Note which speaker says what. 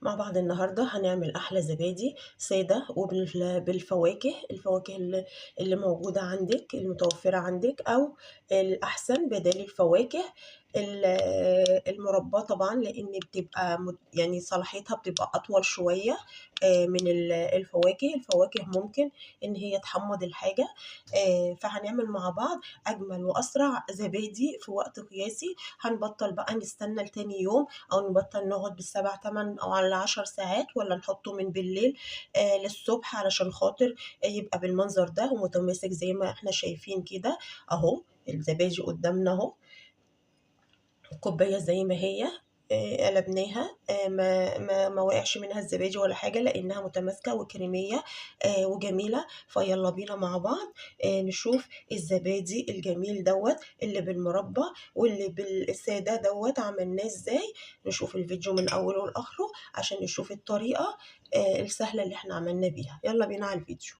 Speaker 1: مع بعض النهارده هنعمل أحلى زبادي سادة وبالفواكه، الفواكه اللي موجودة عندِك، المتوفرة عندِك، أو الأحسن بدال الفواكه المربى طبعًا، لإن بتبقى يعني صلاحيتها بتبقى أطول شوية من الفواكه. الفواكه ممكن إن هي تحمّض الحاجة، فهنعمل مع بعض أجمل وأسرع زبادي في وقت قياسي. هنبطّل بقى نستنى لتاني يوم، أو نبطّل نقعد بال7، 8 أو على 10 ساعات، ولا نحطه من بالليل للصبح علشان خاطر يبقى بالمنظر ده ومتماسك زي ما احنا شايفين كده أهو. الزبادي قدامنا أهو، الكوباية زي ما هي، قلبناها، ما وقعش منها الزبادي ولا حاجة، لأنها متماسكة وكريمية، وجميلة. فيلا بينا مع بعض، نشوف الزبادي الجميل دوت اللي بالمربى واللي بالسادة دوت عملناه ازاي. نشوف الفيديو من أوله لآخره عشان نشوف الطريقة، السهلة اللي احنا عملنا بيها. يلا بينا على الفيديو.